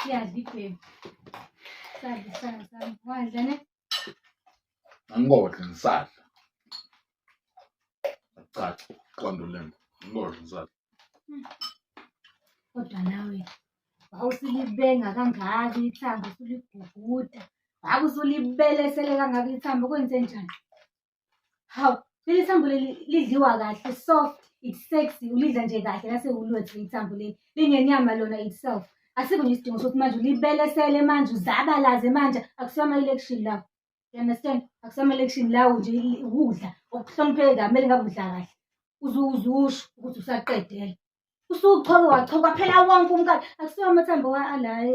Siyadla ibhemu. Sadla isandla sami. Wadla ne? Angikodli ngisadla. Caca, qondo lento. Angikodli ngisadla. Kodwa nawe wawusulibenga kangaka ithambo usuliguguda. Wabe usulibelesele kangaka ithambo kwenze njani? Hawu, leli thambo leli lidliwa kahle, soft, it's sexy, ulidla nje kahle lase-Woolworths ithambo leli. Linenyama lona itself. Asikho nje isidingo sokuthi manje ulibelesele manje uzabalaze manje, akusiwo ama-election lawo. You understand? Akusiwo ama-election lawo nje ukudla okuhlonipheke kabi, kumele ngabe udla kahle. Uze uze usho ukuthi usaqedela. Usuchoke wachoka phela wonke umkakhe. Akusiwo amathambo ala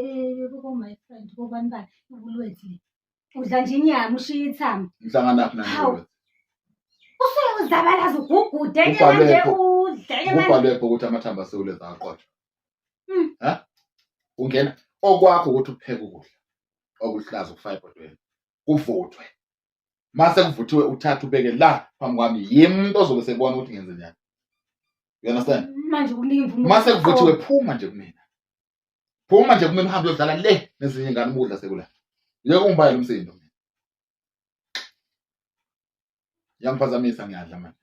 ko-my friend, kobani bani, i-Woolworths le. Udla nje inyama ushiye ithambo. Nihlanganaphi nani? Hawu. Woolworths? Usuyozabalaza ugugude nje Kubhalwe manje pho. udleke manje. Kubhalwe pho ukuthi amathambo aseWoolworths aqotshwa. Ha? Ungena okwakho ukuthi upheke ukudla okuhlaza ukufaka ebhodweni. Kuvuthwe. Mase kuvuthiwe uthathe ubeke la phambi kwami yimi umuntu ozobe sebona ukuthi ngenze njani. You understand? Manje kunika imvume. Mase kuvuthiwe phuma nje kumina. Phuma nje kumina uhambe uyodlala le nezinye ingane ukudla sekula. Yeke ungibayele umsindo mina. Yangiphazamisa ngiyadla manje.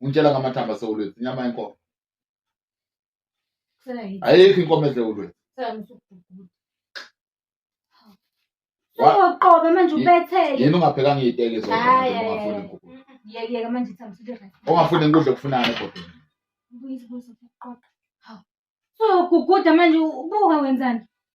Ungitshela ngamathambo aseWoolworths, inyama yenkomo. Kusela yini? Ayikho inkomo edle eWoolworths. Kusela usuguguda. Uyoqoba manje ubethele. Yini ungaphekanga iy'teki zodwa Hayi, manje hayi, ungafuni hayi. inkukhu? Yeka yeka manje ithambo sele-right. Ungafuni ukudla okufunani ebhodweni. Ubuyisa ubuyisa ukuqoqa. Hawu. Uyoguguda manje ubuka wenzani?